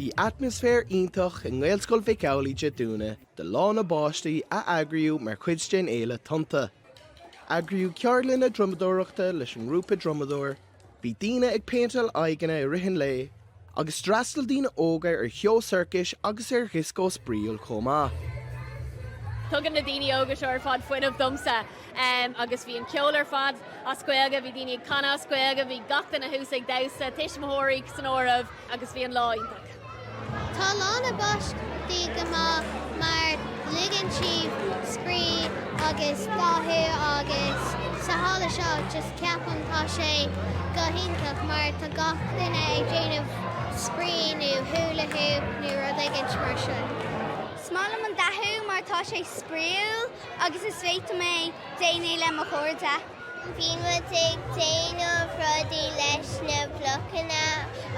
Bhí atmaisféar iontach i nGaelscoil Mhic Amhlaigh Dé Domhnaigh do Lá na bPáistí a eagraíodh mar chuid den fhéile Tonnta. Eagraíodh ceardlanna drumadóireachta leis an ngrúpa Drumadóir, bhí daoine ag péinteáil aghaidheanna i rith an lae, agus d'fhreastail daoine óga ar sheó sorcais agus ar dhioscó spraíúil chomh maith. Tugann na daoine óga seo ar fad fuinneamh domsa agus bhí an ceol ar fad as Gaeilge, bhí daoine ag canadh as Gaeilge, bhí gach duine thuas ag damhsa, tuismitheoirí san áireamh agus bhí an lá iontach. Tá Lá na bPáistí go maith mar ligeann siad spraoi agus dathú agus sa halla seo just ceapaim tá sé go hiontach mar tá gach duine ag déanamh spraoi nó hula hoop nó rud éigint mar sin. Is maith liom an dathú mar tá sé spraíúil agus is féidir mé déanamh le mo chairde. Bhí muid ag déanamh rudaí leis na blocanna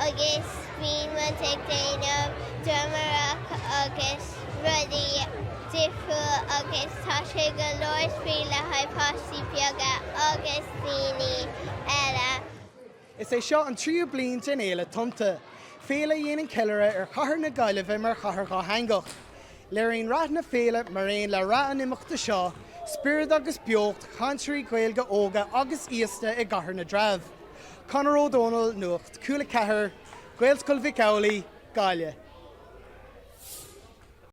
agus bhí muid ag déanamh drumaireacht agus rudaí difriúil agus tá sé go leor spraoi le haghaidh páistí beaga agus daoine eile. Is é seo an tríú bliain den fhéile Tonnta, féile a dhéanann ceiliúradh ar chathair na Gaillimhe mar chathair dhátheangach. Léiríonn rath na féile, mar aon le rath an imeachta seo, spiorad agus beocht chainteoirí Gaeilge óga agus aosta i gCathair na dTreabh. Conor Ó Dónaill, Nuacht Cúla 4, Gaelscoil Mhic Amhlaigh, Gaillimh.